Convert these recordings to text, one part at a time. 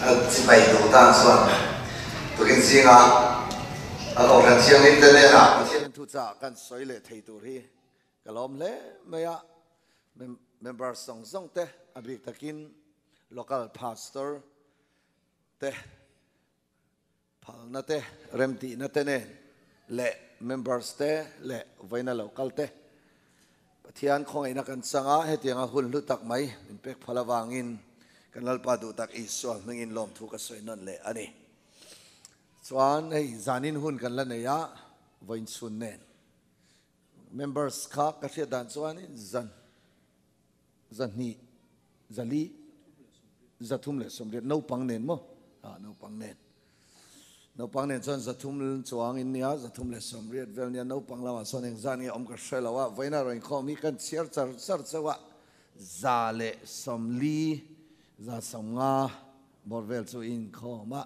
Chibai duh tan chuan tukin zinga a Kohhran Thianghlim te hnenah Pathian thuchah kan sawi leh thei tur hi ka lawm hle mai a. Members zawng zawng te a bik takin Local Pastor te phalna te remtihna te nen leh members te leh vawiina lo kal te Pathian khawngaihna kan chang a, hetianga hun hlu tak mai min pek phal avangin kan Lalpa duh tak Isua hmingin lawmthu ka sawi nawn leh a ni. Chuan hei zanin hun kan la nei a, vawiin chhun nen members kha ka hriat dan chuanin zan 200, 400, 380 naupang nen maw? Ah, naupang nen. Naupang nen chuan 300 chuang in nia, 380 vel nia, naupang lamah sawn engzat nge awm ka hre lo a, vawiina rawn inkhawm hi kan chhiar char char chauh a, 140, 150 bawr vel chu i inkhawm a.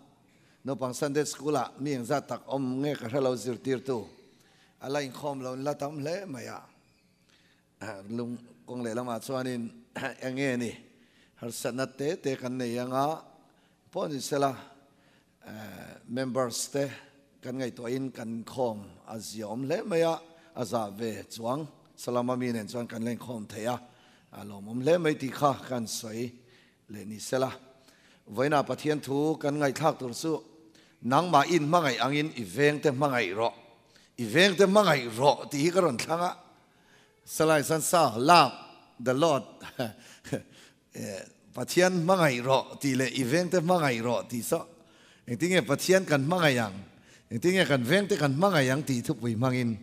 Naupang Sunday School ah mi engzat tak awm nge ka hre lo zirtirtu a la inkhawm lo in la tam hle mai a. Lung kawng lehlamah chuanin eng nge ni harsatna te te kan nei anga pawh ni sela members te kan ngaihtuahin kan khawm a ziaawm hle mai a, a zah ve chuang Salama mi nen chuan kan lenkhawm thei a, a lawmawm hle mai tih kha kan sawi leh ni sela. Vawiinah Pathian thu kan ngaihthlak tur chu nangmah in hmangaih angin i vengte hmangaih rawh, i vengte hmangaih rawh tih hi ka rawn thlang a. Salai Sansa, Love the Lord, Pathian hmangaih rawh tih leh i vengte hmangaih rawh tih saw engtin nge Pathian kan hmangaih ang, engtin nge kan vengte kan hmangaih ang tih thupui hmangin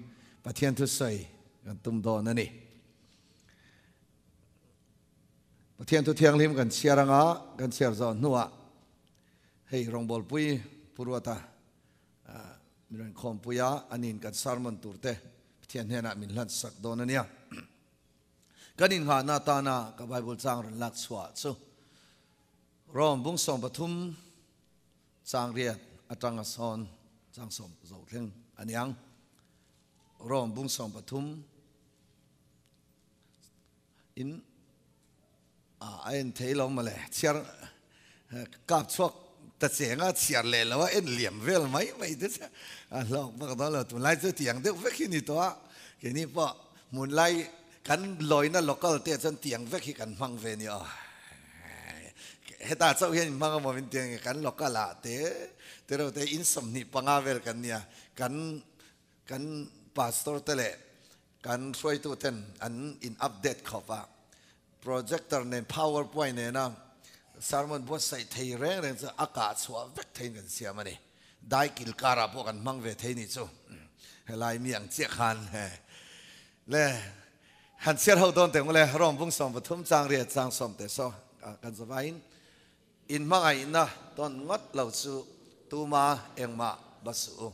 Pathian thusawi kan tum dawn a ni. Pathian thu thianghlim kan chhiar anga kan chhiar zawh hnuah hei rawngbawlpui Pu Ruata Min rawn khawmpui a, aniin kan sermon tur te Pathian hnenah min hlan sak dawn a nia. Kan innghahna atana ka Bible chang rawn lak chhuah chu Rom bung 13 chang riat atanga sawn chang sawm zo thleng a niang. Rom bung 13 in A en thei lo mawle, chhiar kap chhuak ta cheng a, chhiar leh lo a, en liam vel mai mai te chu a hlawk bak dawn lo. Tunlai chu tiang deuh vek hi ni tawh a, keini pawh hmunlai kan lawina local te chuan tiang vek hi kan hmang ve ni aw. Hetah chauh hian inhmang amaw min ti ang kan local ah te te reuh te in 25 vel kan nia, kan kan pastor te leh Kan hruaitu ten an in update khawp a, projector nen power point nena sermon buatsaih thei reng reng chu a kah chhuah vek theiin kan siam a ni. Dai kil karah pawh kan hmang ve thei nih chu helai mi ang chiah khan le han chhiar ho dawn teh ngule Rom bung 13 chang riat chang sawm teh saw kan zavaiin in hmangaihna tawn ngawt lo chu tuma engmah va suh u.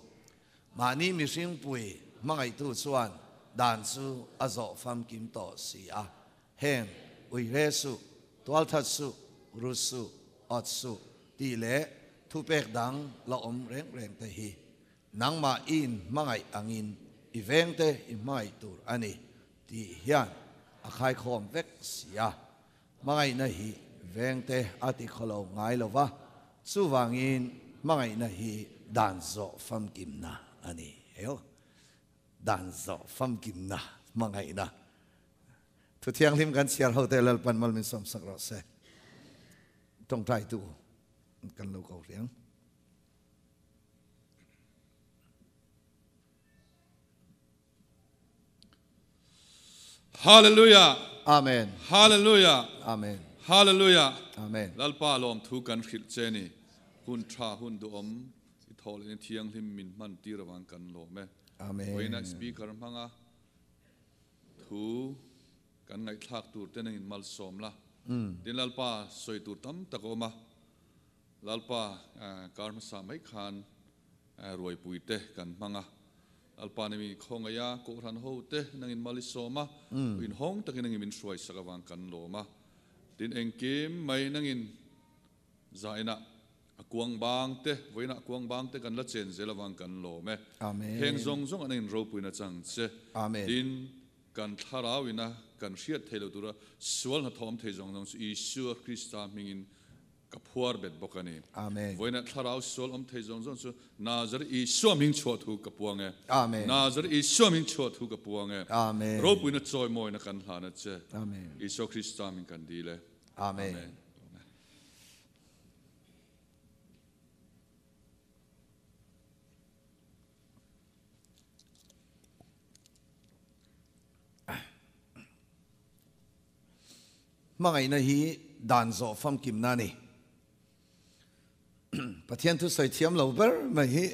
Mahni mihringpui hmangaihtu chuan dan chu a zawh famkim tawh si a, heng uihle suh, tualthat suh, rut suh, awt suh tih leh thupek dang la awm reng reng te hi nangmah i inhmangaih angin i vengte i hmangaih tur a ni tih hian a khaikhawm vek si a. Hmangaihna hi vengte a ti khawlo ngai lo va, chuvangin hmangaihna hi dan zawh famkimna a ni. Heo, dan zawh famkimna hmangaihna. Thu thianghlim kan chhiar hote Lalpan mal min sawmsak rawh se. Tawngtaitu kan lo ko riang. Hallelujah. Amen. Hallelujah. Amen. Hallelujah. Amen. Lalpa lawm thu kan hrilh che ni. Hun tha hun duhawm i thaw leh thianghlim min hman tir awang kan lawm e. Amen. Vawiina speaker hmanga thu kan ngaihthlak tur te nangin malsawm la. Tin Lalpa sawi tur tam tak a awm a. Lalpa kar hmasa mai khan Ruaipui te kan hmang a, Lalpa nih min khawngaih a, Kohhran ho te nangin mal i sawm a, inhawng takin nangin min hruai sak avang kan lawm a. Tin engkim mai nangin zainah a kuang bang te, vawiinah a kuang bang te kan la chen zel avang kan lawm e. Heng zawng zawngah nangin ropuina chang che. Tin kan thlarauina kan hriat thei lo tura sual hnathawm thei zawng zawng chu Isua Krista hmingin. Ka phuar bet bawk a ni. Amen. Vawiinah thlarau sual awm thei zawng zawng chu Nazareth Isua hming chhuah thu ka puang e. Amen. Nazareth Isua hming chhuah thu ka puang e. Amen. Ropuina chawimawina kan hlan a che. Amen. Isua Krista hming kan dil e. Amen. Amen. Hmangaihna hi dan zawh famkimna a ni. Pathian thu sawi thiam lo ber mai hi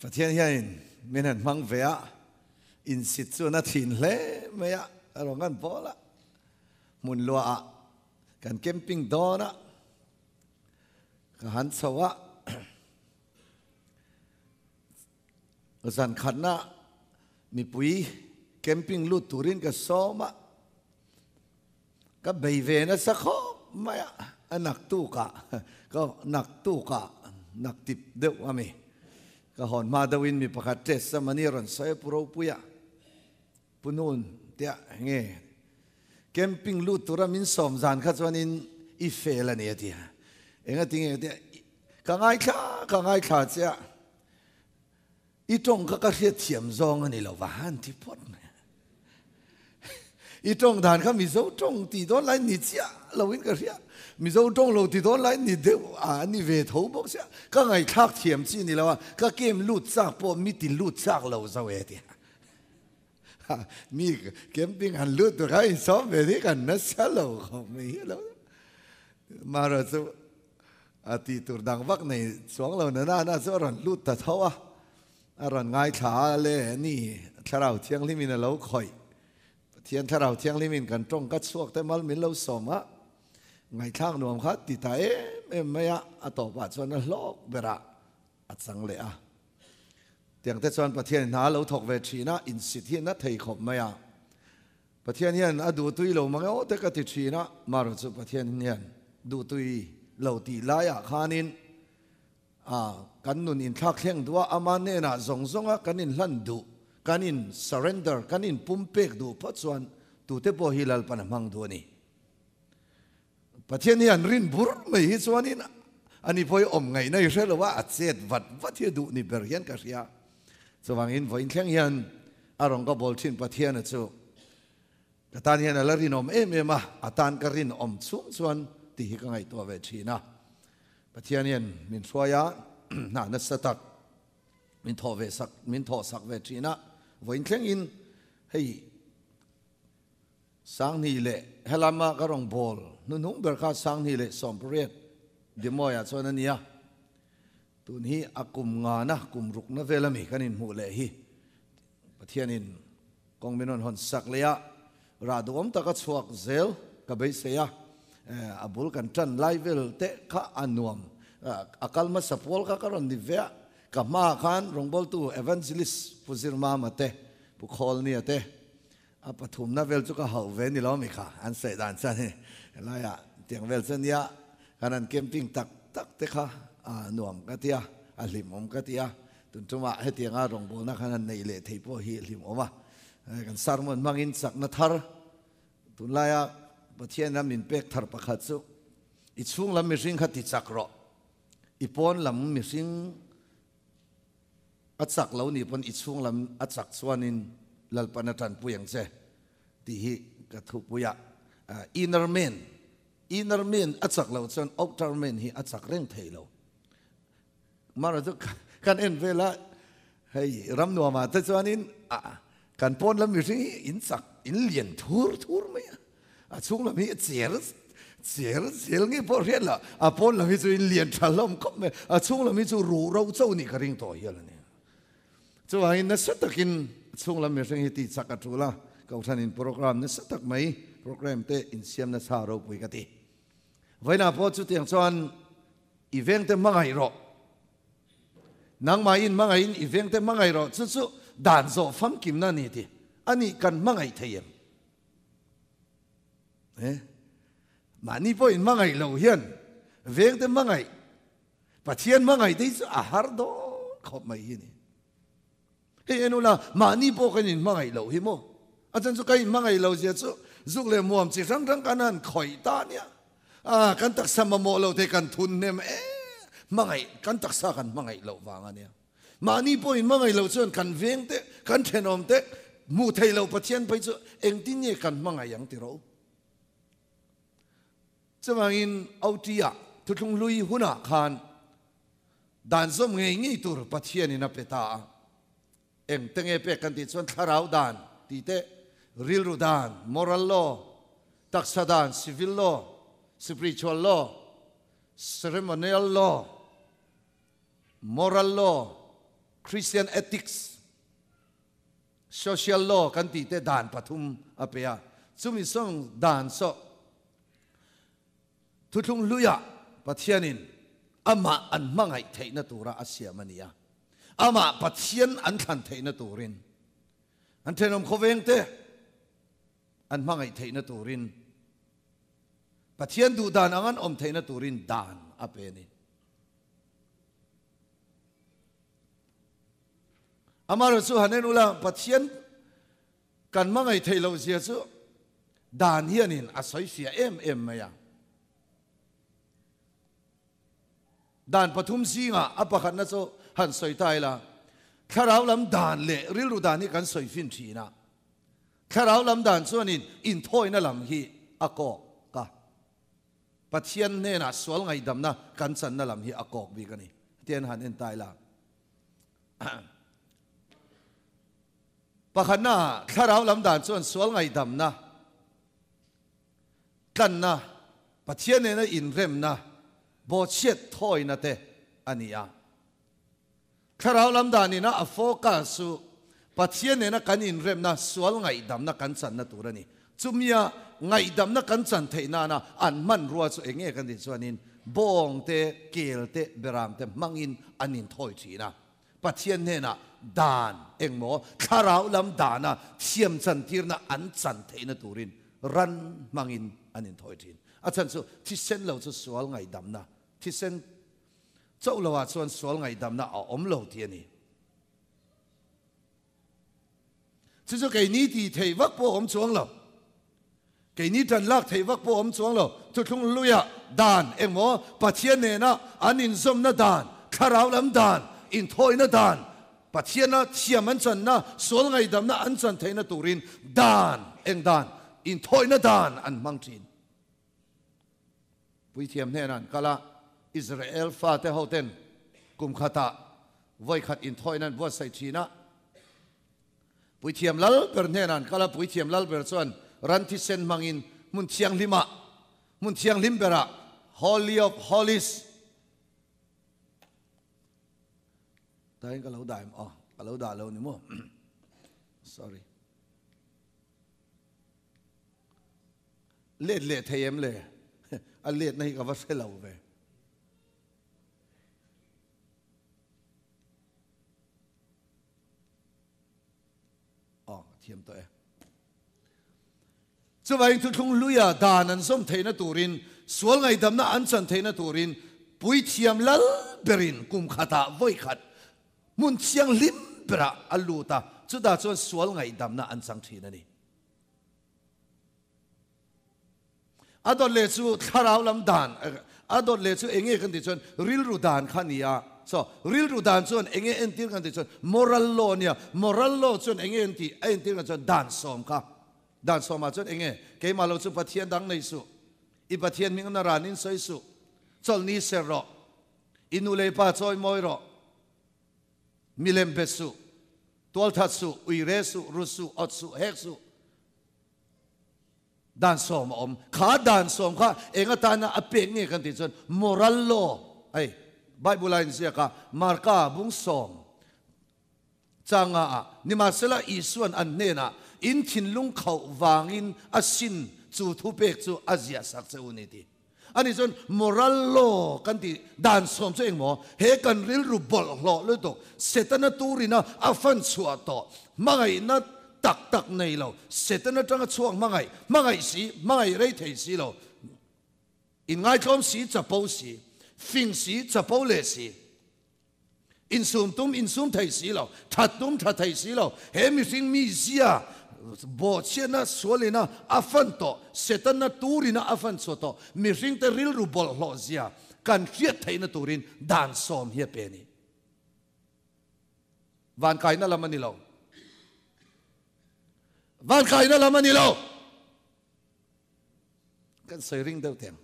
Pathian hianin min han hmang ve a, insit chuan a thin hle mai a, a rawn ngan pawl a, hmun luahah kan camping dawn a, ka han chho a, zan khatna mipui camping lut turin ka sawm a, Ka bei ve nasa khawp mai a, a naktukah ka naktukah naktip deuh a mi. Ka hawn hma deuhin mi pakhat test a mani rawn sawi a Pu Ropuia, Pu Nun tia nge camping lut tura min sawm zan kha chuanin i fel a ni a ti a. Engatinge tia ka ngaithla ka ngaithla che a, I tawng kha ka hriatthiam zawng a ni lo va han ti phawt mai a. I tawng dan kha Mizo tawng ti dawn lai ni chiah loin ka hria. Mizo tawng lo ti dawn lai ni deuh a ni ve tho bawk sia. Ka ngaihthlak thiam chi ni lo a, ka kem lut chak pawh mi ti lut chak lo zo e ti a. Mi camping han lut tur kha insawm ve hi kan nasa lo khawp mai hi lo. Marawh chu A tih tur dang vak nei chuang lo na nana chu a rawn lut ta tho a, a rawn ngaithla a le ni Thlarau Thianghlimin a lo khawih. Pathian Thlarau Thianghlimin kan tawng ka chhuak te mal min lo sawm a, ngaihthlak nuam kha ti ta em em mai a, a tawpah chuan a hlawk berah a chang leh a. Tiang te chuan Pathian hna a lo thawk ve thin a, insit hi a na thei khawp mai a. Pathian hian a duhtui lo mang emaw te ka ti thin a, marawh chu Pathian hian duhtui lo tih laiah khanin a kan nun inthlak thleng duh a, ama hnenah zawng zawnga kan inhlan duh, kan in surrender, kan in pumpek duh phawt chuan tute pawh hi Lalpan a hmang duh a ni. Pathian hian rin bur mai hi chuanin ani pawh hi awm ngaihna i hre lo a, a chet vat vat hi a duh ni ber hian ka hria. Chuvangin vawiin thleng hian a rawn ka bawl thin Pathiana chu ka tan hian a la rinawm em em a, a tan ka rinawm chhung chuan tih hi ka ngaihtuah ve thin a. Pathian hian min hruai a, hna nasa tak min thawh ve sak, min thawh sak ve thin a, vawiin thlengin hei Sanghnih leh helama ka rawn bawl hnuhnung ber kha Sanghnih leh Sawmpariat Dimoiah chuan a nia. Tun hi a kum ngana kum rukna vel ami kan inhmuh leh hi Pathianin kawng min rawn hawn sak leh a, rah duhawm taka chhuak zel ka beisei a, a bul kan tan lai vel te kha a nuam. A kal hmasa pawl kha ka rawn ni ve a, ka hmaah khan rawngbawltu Evangelist Pu Zirmama te, Pu Khawlnia te, A pathumna vel chu ka hauh ve ni lo mi kha an sawi dan chuan hei helaiah tiang vel chu ania kan han camping tak tak te kha a nuam ka ti a, a hlimawm ka ti a, tun tumah hetianga rawngbawlna khan han neih leh theih pawh hi hlimawm a, kan sermon hmangin chakna thar tunlaia Pathian ram min pek thar pakhat chu i chhung lam mihring kha ti chak rawh, i pawn lam mihring A chak lo nih pawn i chhung lam a chak chuanin Lalpan a tanpui ang che tih hi ka thupui a. Inner man, inner man a chak loh chuan outer man hi a chak reng thei lo. Mara chu kan en vel a, hei ram nuamah te chuanin kan pawn lam mihring hi in chak, in lian thur thur mai a. A chhung lam hi a cher cher zel nge pawh hriat lah, a pawn lam hi chu in lian tha hlawm khawp mai, a chhung lam hi chu ruh ro cho nih ka ring tawh hial a ni. Chuvangin nasa takin a chhung lam mihring hi tih chak a tul a, Kohhranin program nasa tak mai program te insiam nasa ropui ka ti. Vawiinah pawh chutiang chuan i vengte hmangaih rawh, nangmahin hmangaihin i vengte hmangaih rawh, chu chu dan zawh famkimna a ni ti a nih kan hmangaih thei em? Eh? Mahni pawh in hmangaih lo hian vengte hmangaih, Pathian hmangaih te hi chu a har dawn khawp mai hi ni. Hei en ula, mahni pawh kan in hmangaih loh hi maw? A chan chu ka in hmangaih lo zia chu zuk leh muam chi hrang hrang kan han khawih ta nia. A kan taksa mamawh lo te kan thun hnem e hmangaih kan taksa kan hmangaih loh vang a nia. Mahni pawhin hmangaih loh chuan kan veng te kan thenawm te hmuh theih loh Pathian phei chu engtin nge kan hmangaih ang ti rawh u. Chuvangin OT-ah thuthlung hlui hunah khan dan zawm ngei ngei tur Pathianin a pe ta a. Engte nge pek kan tih chuan thlarau dan tih te, rilru dan, moral law, taksa dan, civil law, spiritual law, ceremonial law, moral law, Christian ethics, Social law kan tih te dan pathum a pe a, chumi sawng dan sawh thuthlung hluiah Pathianin amah an hmangaih theihna tura a siam a ni a, amah Pathian an thlan theihna turin, an thenawm khawveng te an hmangaih theihna turin, Pathian duh dan ang an awm theihna turin dan a pe a ni. Amaherawh chu han en ula, Pathian kan hmangaih theih loh zia chu dan hianin a sawi fiah em em mai a. Dan pathum zingah a pakhatna chu han sawi ta ila, thlarau lam dan leh rilru dan hi kan sawi fin thin a. Thlarau lam dan chuanin inthawina lam hi a kawk a. Pathian hnenah sual ngaihdamna kan channa lam hi a kawk bik a ni. Tian han en ta ila. Pakhatna, thlarau lam dan chuan sual ngaihdamna, tlanna, Pathian nena inremna, bawhchhiat thawina te a ni a. Thlarau lam danina a focus chu Pathian nena kan inremna, sual ngaihdamna kan channa tur a ni. Chumia ngaihdamna kan chan theih nana an hmanrua chu eng nge kan tih chuanin bawng te, kel te, beram te hmangin an inthawi thin a. Pathian hnenah dan engmaw thlarau lam dana thiam chantirna an chan theihna turin ran hmangin an inthawi thin. A chhan chu thisen lo chu sual ngaihdamna, thisen chauh loah chuan sual ngaihdamna a awm lo tih a ni. Chu chu keini tih theih vak pawh awm chuang lo. Keini tan lak theih vak pawh awm chuang lo. Thuthlung hluiah dan engmaw Pathian nena an inzawmna dan, thlarau lam dan, inthawihna dan, Pathiana thiam an channa, sual ngaihdamna an chan theihna turin dan, eng dan, inthawihna dan an hmang thin. Puithiam hnenah an kal a, Israel fate hoten kum khatah vawikhat inthawihna an buatsaih thin a. Puithiam lal ber hnenah an kal a, Puithiam lal ber chuan ran thisen hmangin hmun thianghlimah, hmun thianghlim berah, Holy of Holies, Tain ka lo dah em? Aw, ka lo dah lo ni maw? Sorry. Let leh thei em le? A letna hi ka va hre lo ve. Aw, thiam tawh e. Chuvangin thuthlung hluia dan an zawm theihna turin, sual ngaihdamna an chan theihna turin puithiam lal berin kum khatah vawi khat hmun thianghlim berah a lut a, chutah chuan sual ngaihdamna an chang thin a ni. A dawt leh chu thlarau lam dan, a dawt leh chu enge kan tih chuan rilru dan kha a ni a. So, rilru dan chuan enge entir kan tih chuan moral law a nia. Moral law chuan enge entih a entir kan chuan dan sawm kha. Dan sawmah chuan enge keimah lo chu Pathian dang nei suh, i Pathian hming na ranin sawi suh, chawlhni ser rawh, i nu leh i pa chawi mawi rawh, milem bet suh, tualthat suh, uire suh, ru suh, awt suh, hek suh. Dan sawm a awm. Kha dan sawm kha eng atana a pek nge kan tih chuan moral law hei Bible a inziak a, Marka bung sawm changa ah nimahsela Isuan an hnenah in thinlung khauh vangin a sin chu thu pek chu a ziah sak che u ni ti. Ani chuan moral law kan tih dan sawm chu engmaw he kan rilru bawlhhlawh lutuk Setana turina a fan chhuah tawh hmangaihna tak tak nei lo Setana tanga chhuak hmangaih hmangaih si hmangaih rei thei si lo inngaithlawm si chapo si fing si chapo leh si insum tum insum thei si lo that tum tha thei si lo he mihring mizia. Bawhchhiatna sualina a fan tawh, Setana turina a fan chhuah tawh, mihringte rilru bawlhhlawh zia kan hriat theihna turin dan sawm hi a pe a ni. Vankaina lam a ni lo. Vankaina lam a ni lo. Kan sawi ring deuh teng.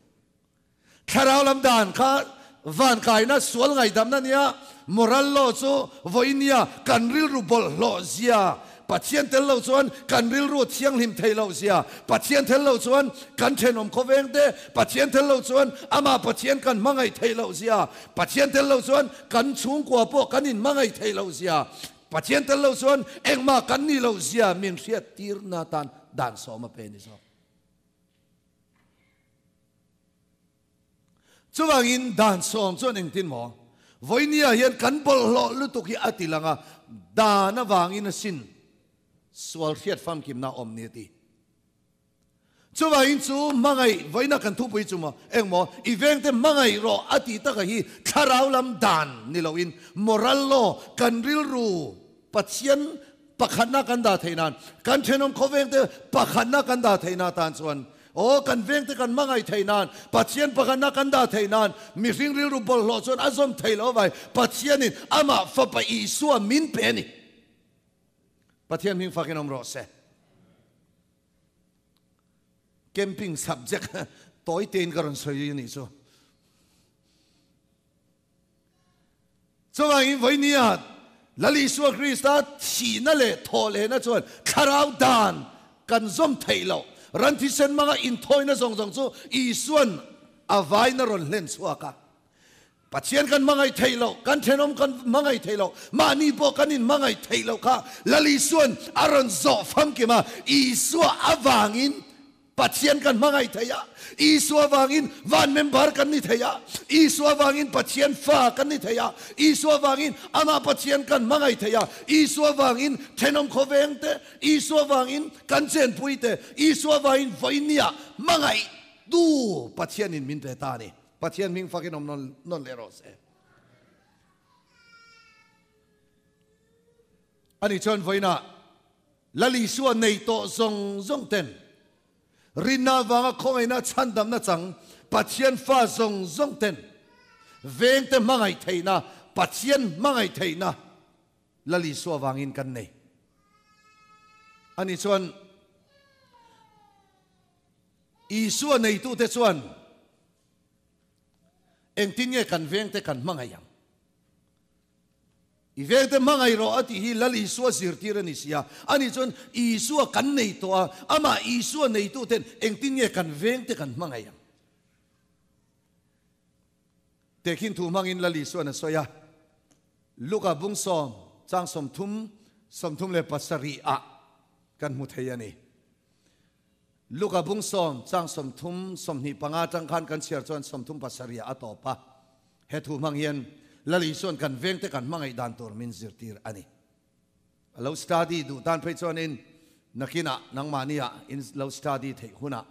Thlarau lam dan kha vankaina sual ngaihdamna nia, moral law chu vawinia kan rilru bawlhhlawh zia, Pathian tel lo chuan kan rilru thianghlim thei loh zia, Pathian tel lo chuan kan thenawm khawveng te, Pathian tel lo chuan amah Pathian kan hmangaih theih loh zia, Pathian tel lo chuan kan chhungkua pawh kan inhmangaih theih loh zia, Pathian tel lo chuan engmah kan nih loh zia min hriat tirna tan dan sawm a pe ni zawk. Chuvangin dan sawm chuan engtin maw? Vawinia hian kan bawlhhlawh lutuk hi a ti lang a, dan avangin a sin sual hriat famkimna a awm ni a ti. Chuvangin chu hmangaih vawiina kan thupui chu maw engmaw i vengte hmangaih rawh a tih taka hi thlarau lam dan ni loin moral law kan rilru Pathian pakhatna kan dah theih nan kan thenawm khawvengte pakhatna kan dah theih na tan chuan aw kan vengte kan hmangaih theih nan Pathian pakhatna kan dah theih nan mihring rilru bawlhhlawh chuan a zawm theih loh avai Pathianin amah Fapa Isua min pe a ni. Pathian hming fakin awm rawh se. Camping subject tawi tein ka rawn sawi a nih chu. Chuvangin vawinia Lal Isua Krista thihna leh thawhlehna chuan thlarau dan kan zawm theih loh. Ran thisen hmanga inthawina zawng zawng chu Isuan a vaina rawn hlen chhuak a. Pathian kan hmangaih theih loh, kan thenawm kan hmangaih theih loh, mahni pawh kan inhmangaih theih loh kha Lal Isuan a rawn zawh famkim a, Isua avangin Pathian kan hmangaih theih a, Isua avangin van member kan ni thei a, Isua avangin Pathian fa kan ni thei a, Isua avangin amah Pathian kan hmangaih thei a, Isua avangin thenawm khawveng te, Isua avangin kan chenpui te, Isua avangin vawinia hmangaih tu Pathianin min pe ta a ni. Pathian hming fakin awm nawn nawn leh rawh se. Ani chuan vawiinah Lal Isua nei tawh zawng zawng ten rinna avanga khawngaihna chhandamna chang Pathian fa zawng zawng ten vengte hmangaih theihna Pathian hmangaih theihna Lal Isua avangin kan nei. Ani chuan Isua neitute chuan engtin nge kan vengte kan hmangaih ang? I vengte hmangaih rawh a tih hi Lal Isua zirtir a ni si a. Ani chuan Isua kan nei tawh a, amah Isua neituten engtin nge kan vengte kan hmangaih ang? Tehkhin thu hmangin Lal Isuan a sawi a, Luka bung sawm, chang 30, 37 ah kan hmu thei a ni. Luka bung sawm, chang 30, 25 atang khan kan chhiar chuan 37 ah a tawp a. He thu hmang hian Lal Isuan kan vengte kan hmangaih dan tur min zirtir a ni. A lo study duh tan phei chuanin nakinah nangmahniah in lo study theih hunah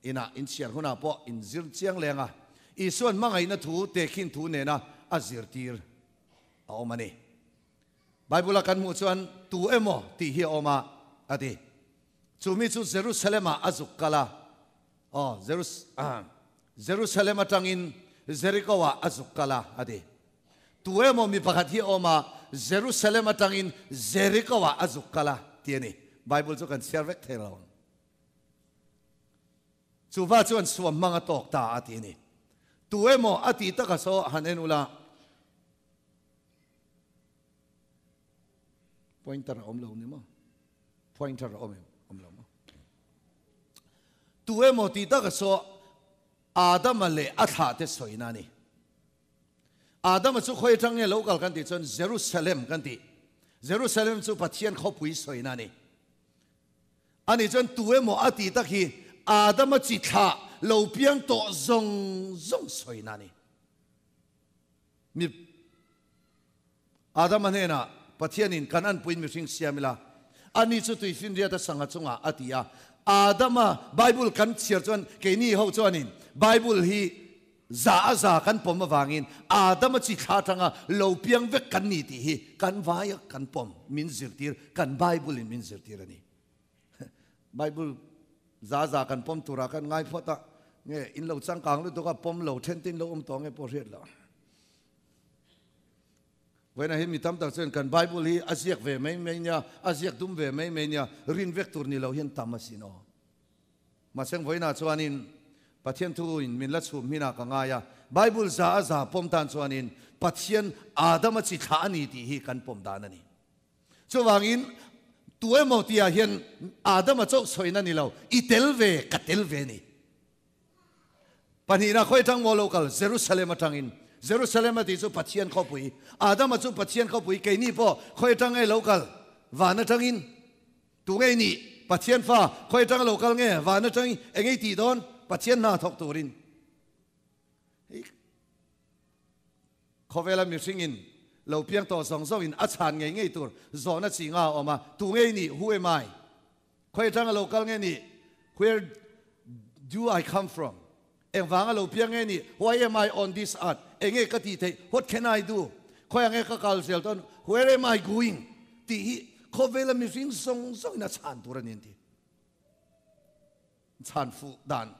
inah in chhiar hunah pawh in zir chiang leng a, Isuan hmangaihna thu tehkhin thu nena a zirtir a awm a ni. Bible-a kan hmuh chuan tu emaw tih hi a awm a, a ti. Chu mi chu Jerusalem-ah a zuk kal a, aw, Jerus, Jerusalem atangin Jericho-ah a zuk kal a, a ti. Tu emaw mi pakhat hi a awm a, Jerusalem atangin Jericho-ah a zuk kal a, ti a ni. Bible chu kan chhiar vek thei lo ang. Chuva chuan suam hmang a tawk ta a ti a ni. Tu emaw a tih taka saw han en ula. Pointer a awm lo ni maw? Pointer a awm em? Awm lo maw? Tu emaw tih taka saw Adama leh a thlah te sawina a ni. Adama chu khawi atang nge lo kal kan tih chuan Jerusalem kan tih. Jerusalem chu Pathian khawpui sawina a ni. Ani chuan tu emaw a tih tak hi Adama chi thlah lo piang tawh zawng zawng sawina a ni. Mi Adama hnenah Pathianin kan anpuiin mihring siam ila, ani chu tuifinriata sangha chungah a ti a. Adama Bible kan chhiar chuan keini ho chuanin Bible hi za a za kan pawm avangin Adama chi thla atanga lo piang vek kan ni tih hi kan vaia kan pawm min zirtir, kan Bible in min zirtir a ni. Bible za za kan pawm turah kan ngai phawt a, nge in lo changkang lutuk a pawm lo then te in lo awm tawh nge pawh hriat loh. Vawiinah hian mi tam tak chuan kan Bible hi a ziak ve mai mai nia, a ziak dum ve mai mai nia, rin vek tur ni lo hian tam asin aw. Mahse vawiinah chuanin Pathian thuin min la chhum hminah ka ngai a, Bible za a za pawm tan chuanin Pathian Adama chi thlah a ni tih hi kan pawm dan a ni. Chuvangin tu emaw tihah hian Adama chauh sawina ni lo, i tel ve, ka tel ve ni. Pahnihna khawi atang maw lo kal? Jerusalem atangin. Jerusalem a tih chu Pathian khawpui. Adama chu Pathian khawpui, keini pawh khawi atang nge lo kal? Van atangin. Tu ngei nih? Pathian fa khawi atang lo kal nge? Van atangin. Eng ei tih dawn? Pathian hna thawk turin. Khawvela mihringin lo piang tawh zawng zawngin a chhan ngei ngei tur zawhna chi nga a awm a, Tu ngei nih? Who am I? Khawi atanga lo kal nge nih? Where do I come from? Engvanga lo piang nge nih? Why am I on this earth? Enge ka tih theih? What can I do? Khawi ange ka kal zel dawn? Where am I going? Tih hi khawvela mihring zawng zawngin a chhan tur a ni an ti. Chhan fuh dan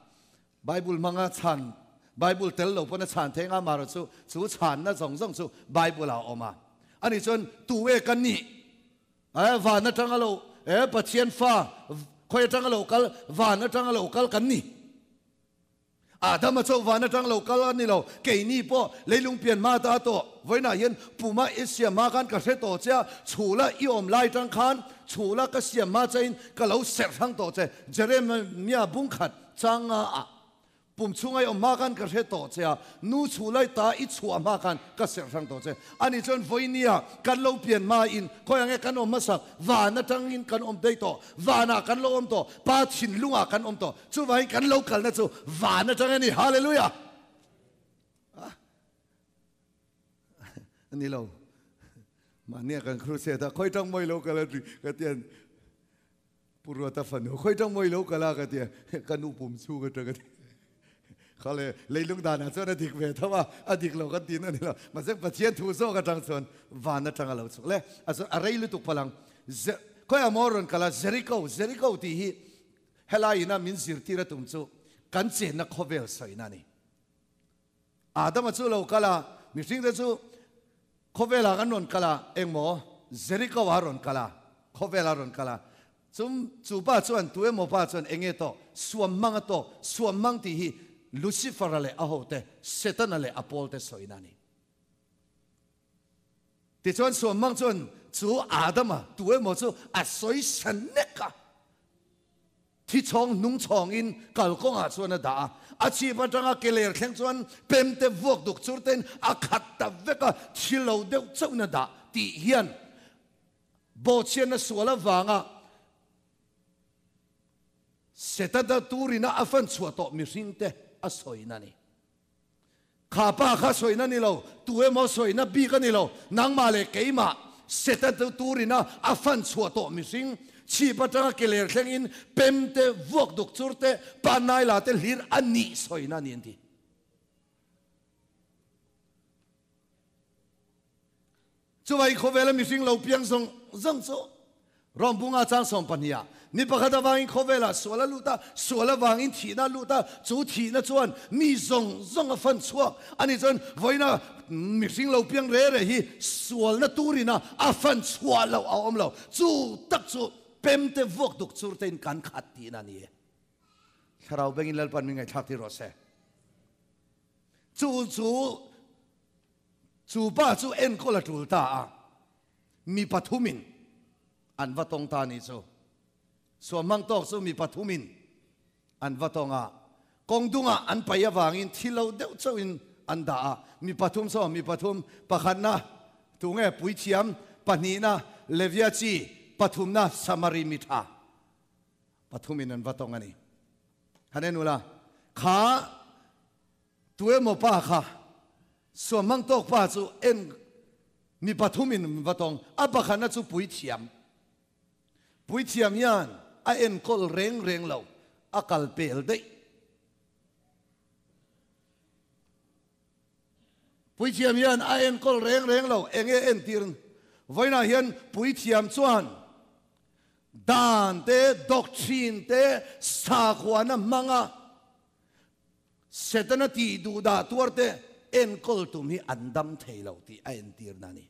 Bible hmanga chhan Bible tel lo pawn a chhan thei nga mara chu chu chhanna zawng zawng chu Bible ah a awm a. Ani chuan tu nge ka nih? E van atanga lo e Pathian fa khawi atanga lo kal van atanga lo kal kan ni. Adama chauh van atang lo kal a ni lo, keini pawh leilung pian hma ta tawh. Vawiinah hian puma i siam hma khan ka hre tawh che a, chhula i awm lai tang khan chhula ka siam hma chain ka lo serh hrang tawh che. Jeremiah bungkhat changa ah Pum chhunga i awm hma khan ka hre tawh che a, nu chhu lai ta i chhuah hma khan ka serh hrang tawh che. Ani chuan vawinia kan lo pian hma in khawi ang nge kan awm hmasak, van atangin kan awm daih tawh, vanah kan lo awm tawh, Pa thinlungah kan awm tawh, chuvangin kan lo kalna chu van atang a ni. Hallelujah! A ni lo. Mahnia kan crusade a, khawi tang mawi lo kal a ti ka tian. Pu Ruata fanu, khawi tang mawi lo kal a ka ti a, ka nu pum chhung atang a ti. Kha le, leilung danah chuan a dik ve tho a, a dik lo kan tihna a ni lo. Mahse Pathian thu zawk atang chuan van atang a lo chhuk le. A chuan a rei lutuk pal ang. Khawiah maw rawn kal a, Jericho, Jericho tih hi helai ina min zirtir a tum chu kan chenna khawvel sawina a ni. Adama chu lo kal a, mihringte chu khawvelah kan rawn kal a, engmaw Jericho ah rawn kal a, khawvelah rawn kal a. Chum chu pa chuan tu emaw pa chuan enge tawk, suam hmang a tawk, suam hmang tih hi Lucifer-a leh a hote, Setana leh a pawlte sawina a ni. Tichuan suam hmang chuan chu Adama tu emaw chu a sawi sa nek a. Thi chhawng hnung chhawngin kalkawngah chuan a dah a, a chhip atanga ke ler thleng chuan pemte vuak duk chur tein a khat ta vek a, thi lo deuh chauhin a dah tih hian bawhchhiatna sual avanga Setana turina a fan chhuah tawh mihringte a sawina a ni. Kha pa kha sawina ni lo, tu emaw sawina bik a ni lo, nangmah leh keimah Setana turina a fan chhuah tawh mihring, chhip atanga ke ler thlengin pem te, vuak duk chur te, pangnai la te hlir a nih sawina a ni an ti. Chuvai khawvela mihring lo piang zawng zawng chu Rom bunga chang 12 ah ni pakhat avangin khawvelah sual a lut a, sual avangin thihna a lut a, chu thihna chuan mi zawng zawng a fan chhuak a nih chuan vawiina mihring lo piang re re hi sualna turina a fan chhuah loh a awm lo. Chu tak chu pemte vuak duk chur tein kan khat tihna a ni e. Thlarau bengin Lalpan min ngaihthlak tir rawh se. Chu chu Chu pa chu enkawl a tul ta a, mi pathumin an va tawng ta a nih chu. Suamhmang tawk chu mi pathumin an va tawng a, kawng dungah an paih avangin thi lo deuh chauhin an dah a. Mi pathum saw, mi pathum, pakhatna tunge puithiam, pahnihna Levia chi, pathumna Samari mi tha pathumin an va tawng a ni. Han en ula, kha Tuemaw pa kha suamhmang tawk pa chu en mi pathum in va tawng. A pakhatna chu puithiam. Puithiam hian a enkawl reng reng lo, a kal pel daih. Puithiam hian a enkawl reng reng lo, enge entir? Vawiinah hian puithiam chuan. Dan te, doctrine te, sakhuana hmanga Setana tih duhdah tuar te enkawl tum hi an dam thei lo tih a entirna a ni.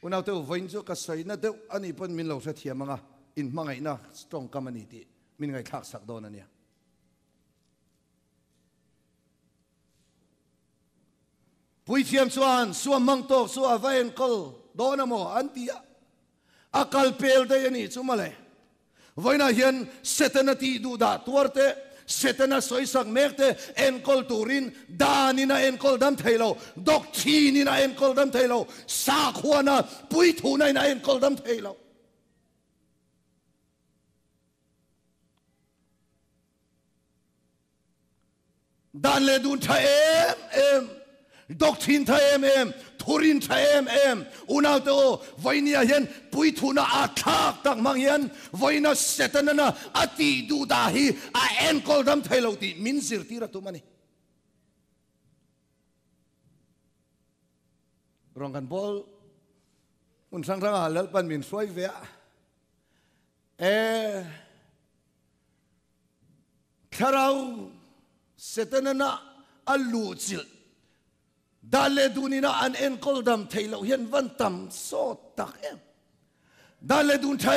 Unaute u, vawiin chu ka sawina deuh a nih pawn min lo hrethiam ang a, inhmangaihna tawngkam a ni tih min ngaihthlak sak dawn a nia. Puithiam chuan suam hmang tawk chu a va enkawl dawn a maw an ti a, a kal pel daih a nih chu mawle. Vawiinah hian Setana tih duhdah tuar te, Setana sawisak mek te enkawl turin danin a enkawl dam thei lo, doctrine-in a enkawl dam thei lo, sakhuana puithunain a enkawl dam thei lo. Dan leh dun tha em em, doctrine tha em em, thurin tha em em, unaute aw, vawinia hian puithuna aa thlak tak hmang hian vawiina Setanana a tih duh dah hi a enkawl dam thei lo tih min zirtir a tum a ni. Rawng kan bawl hmun hrang hrangah Lalpan min hruai ve a, e. Thlarau Setanana a luhchilh dan leh dun ina an enkawl dam theih loh hian van tam sawt tak em. Dan leh dun tha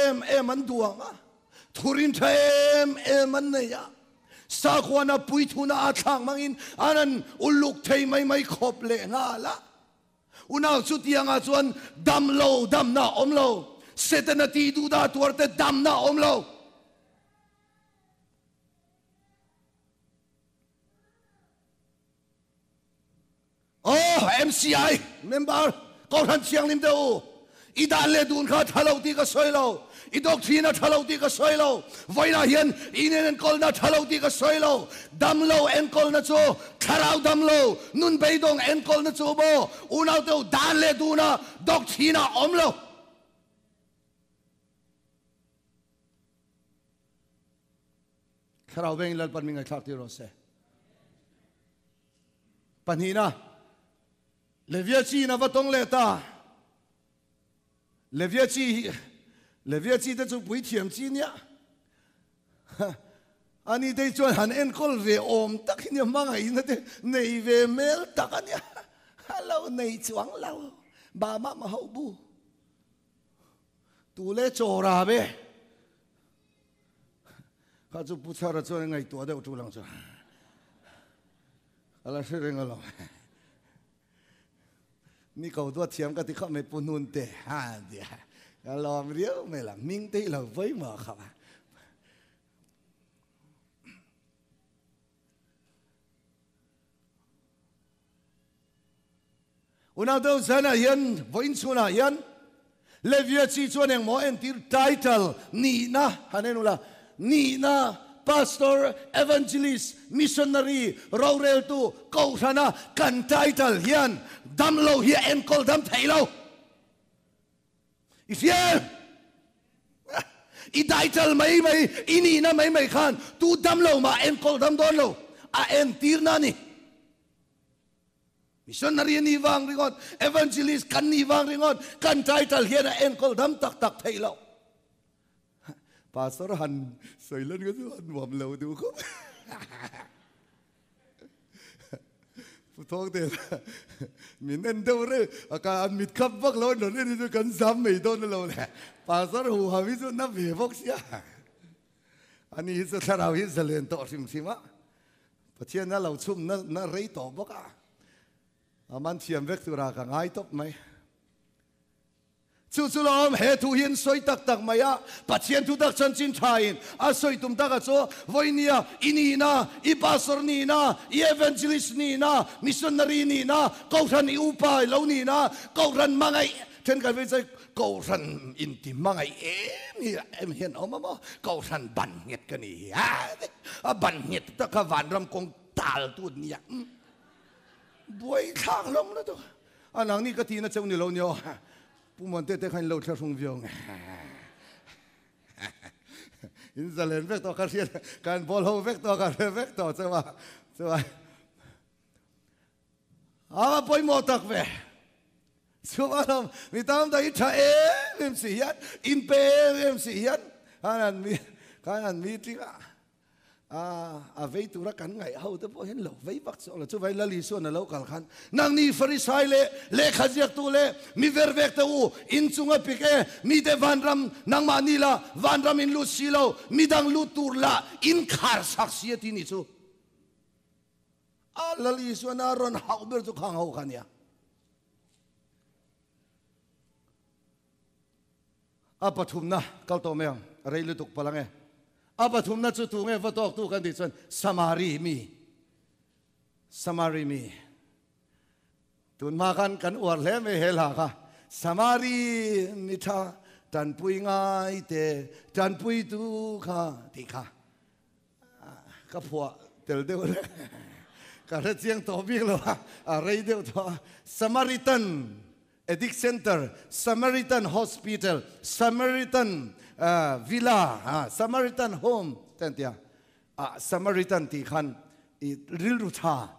em em an duang a, thurin tha em em an nei a, sakhuana puithuna a thlak hmangin an an uluk thei mai mai khawp leh nghal a. Unau chutiangah chuan dam lo damna a awm lo, Setana tih duhdah tuarte damna a awm lo. Aw MCI member Kohhran Thianghlim te u, i dan leh dun kha a tha lo tih ka sawi lo, i doctrine a tha lo tih ka sawi lo, vawiinah hian in enkawlna a tha lo tih ka sawi lo, dam lo enkawlna chu thlarau dam lo, nun beidawng enkawlna chu maw unau te u dan leh duna doctrine ah awm lo. Thlarau vengin Lalpan min ngaihthlak tir rawh se. Pahnihna, Levia chi in a va tawng leh ta. Levia chi hi, Levia chi te chu puithiam chi nia. Ani te chuan han enkawl ve awm tak hi nia, hmangaihna te nei ve hmel tak a nia. A lo nei chuang lo, ba mah mah ho bu. Tu le chaw ra ve. Kha chu Pu Chhara chuan a ngaihtuah deuh tul ang chu. A la hre reng alawm. Mi ko duat thiam ka ti khawp mai Pu Hnun te. Ha tia. Ka lawm riau mai la. Hming te hi lo pawimawh khawp a. Unau deuh zanah hian vawiin chhunah hian Levia chi chuan engmaw entir title nihna han en ula, nihna Pastor, Evangelist, Missionary, roreltu, kohhrana kan title hian damlo hi a enkawl dam thei lo. I hria em? I title mai mai, i nihna mai mai khan tu damlo mah enkawl dam dawn lo, a entirna a ni. Missionary a nih vang ringawt, evangelist kan nih vang ringawt, kan title hian a enkawl dam tak tak theih loh. Pastor han sawi lan kha chu a nuam lo duh khawp. Pu Thawng te min en deuh reng a ka an mit khap vak lo an rawn en hi chu kan zam mai dawn a lo le. Pastor huham hi chu na ve bawk sia. Ani hi chu thlarau hi zalen tawh hrim hrim a. Pathian a lo chhum na na rei tawh bawk a, a man thiam vek tura ka ngai tawp mai. Chu chu lawm he thu hi an sawi tak tak mai a, Pathian thu tak chanchin tha in a sawi tum tak a chu vawinia i nihna, i pastor nihna, i evangelist nihna, missionary nihna, kohhran i upa lo nihna, kohhran hmangaih thenkhat vei chuan kohhran inti hmangaih em hi em hian a awm a maw, kohhran ban nghet ka ni hi a, a ban nghet tak kha vanram kawng tal tu an nia, buaithlak hlawm lutuk. A nangni ka tihna cheu ni lo nia aw, Pu Muante te kha in lo thlahrung viau nge. In zalen vek tawh ka hriat, kan bawl ho vek tawh ka hre vek tawh cheu a, chuan a va pawimawh tak ve. Chuvang mi tam tak i tha em em si hian, in pe em em si hian khan an mi khan an meeting a a vei tura kan ngaih ho te pawh hian lo vei vak chu lo. Chuvai Lal Isuan a lo kal khan nangni Farisai leh lehkha ziaktu leh mi ver vek te u inchung a pik e, mite vanram nangmahni la vanram in lut si lo, midang lut tur lah in khar sak si a ti ni chu. A Lal Isuan a rawn hauh ber chu khang ho kha nia. A pathumna kal tawh mai ang, a rei lutuk palh ang e. A pathumna chu tu nge va tawk tu kan tih chuan Samari mi, Samari mi. Tun hma khan kan uar hle mai he hla kha. Samari mi tha tanpui ngai te tanpui tu kha tih kha. Ka phuah tel deuh le ka hre chiang tawh bik lo a, a rei deuh tawh a. Samaritan Addict Center, Samaritan Hospital, Samaritan Villa, Samaritan Home te an ti a. Ah Samaritan tih khan i rilru tha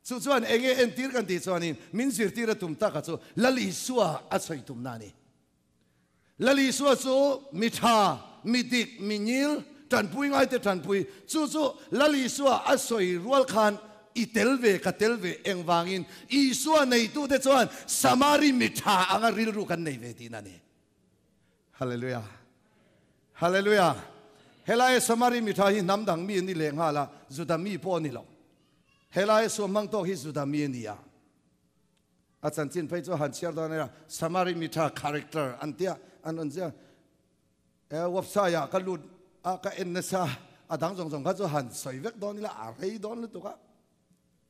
chu chuan eng nge entir kan tih chuanin min zirtir a tum taka chu Lal Isua a sawi tumna a ni. Lal Isua chu mi tha, mi dik, mi ngil, tanpui ngaite tanpui. Chu chu Lal Isua a sawi rual khan i tel ve, ka tel ve engvangin Isua neitute chuan Samari mi tha anga rilru kan nei ve tihna a ni. Hallelujah. Hallelujah. Helai Samari mi tha hi hnam dang mi a ni leh nghal a, Juda mi pawh a ni lo. Helai suamhmang tawk hi Juda mi a ni a. A chanchin phei chu han chhiar dawn ania, Samari mi tha character an tia an rawn ziak. E website ah ka lut a ka en nasa, a dang zawng zawng kha chu han sawi vek dawn ila a rei dawn lutuk a.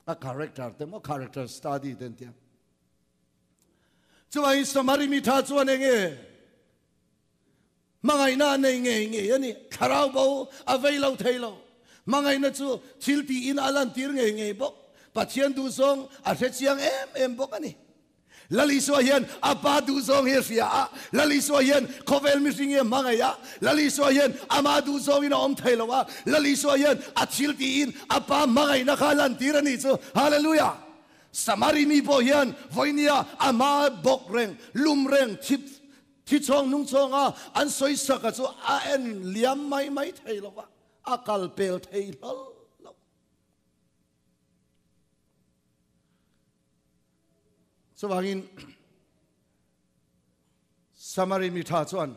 A character te maw character study te an tia. Chuvangin Samari mi tha chuan eng nge hmangaihna a nei ngei ngei a ni. Thlarau bo a vei lo thei lo. Hmangaihna chu thil tiin a lantir ngei ngei bawk. Pathian duhzawng a hre chiang em em bawk a ni. Lal Isua hian a Pa duhzawng hi a hria a, Lal Isua hian khawvel mihring hi a hmangaih a, Lal Isua hian ama duhzawngin a awm thei lo a, Lal Isua hian a thil tiin a Pa hmangaihna kha a lantir a nih chu. Hallelujah! Samari mi pawh hian vawinia ama bawk reng, lum reng, thip Thi chhawng nung chhawnga an sawi saka chu a en liam mai mai thei lo va, a kal pel thei hlawlh lo. Chuvangin Samari mi tha chuan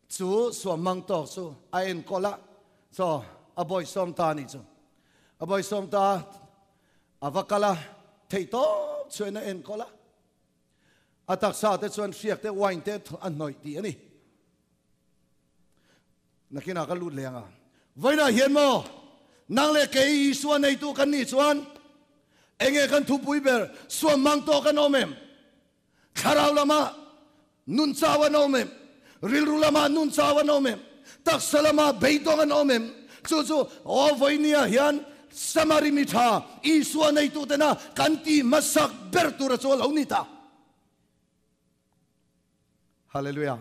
chu suamhmang tawk chu a enkawl a, chaw a bawisawm ta a nih chu. A bawisawm ta a va kal a, theihtawp chuan a enkawl a. A taksa te chuan hriak te wine te a hnawih tih a ni. Nakinah ka lut leh ang a. Vawiinah hian maw nang leh kei Isua neitu kan nih chuan enge kan thupui ber suam mang tawh kan awm em? Thlarau lamah nun chau an awm em? Rilru lamah nun chau an awm em? Taksa lamah beidawng an awm em? Chu chu aw vawinia hian Samari mi tha Isua neitutena kan tih hmasak ber tura chu a lo ni ta. Hallelujah.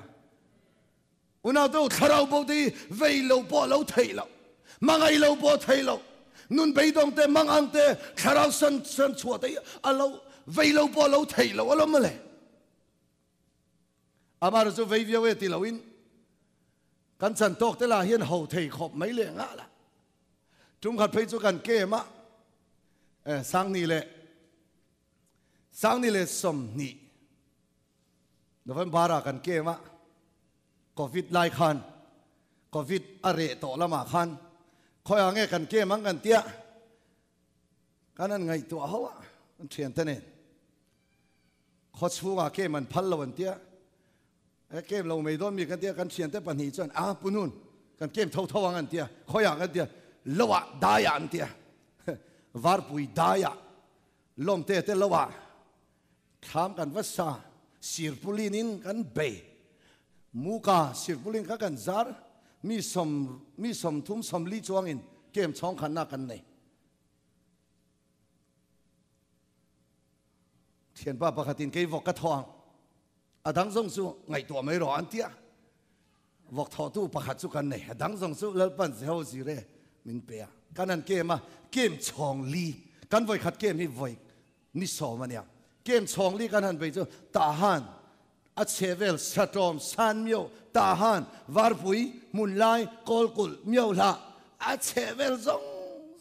Unau thlarau bo te hi vei lo pawh lo theih lo, mangai lo pawh thei lo, nun beidawng te, mangang te, thlarau san san chhuah te hi a lo vei lo pawh lo theih lo alawm mawle. Amah chu vei viau e ti loin kan chan tawk te lah hian ho thei khawp mai leh ngah la. Tum khat phei chu kan kem a, Sangni leh Sangni leh 20 November ah kan kem a, Covid lai khan Covid a reh tawh lamah khan khawiah nge kan kem ang kan tia kan han ngaihtuah ho a, kan thiante nen. Khaw chhungah kem an phal lo an tia, e kem lo mai dawn mi kan tia, kan thiante pahnih chuan a punun kan kem tho tho ang an tia, khawiah kan tia, loah daiah an tia, varpui daiah lawmte te loah thlam kan va sa, sirpulin in kan bei, muka sirpulin kha kan zar, mi sawm mi sawmthum sawmli chuangin kem chhawng khanna kan nei. Thianpa pakhatin kei vawk ka thaw ang, a dang zawng chu ngaihtuah mai rawh an ti a. Vawk thawhtu pakhat chu kan nei, a dang zawng chu Lalpan Jeho Zire min pe a. Kan han kem a, kem chhawng li, kan vawikhat kem hi vawi ni sawm a nia. Camp chhawng li kan han bei chu Tahan a chhe vel Satawm, Sanmio, Tahan, Varpui, Hmunlai, Kawlkulh, Miohlah a chhe vel zawng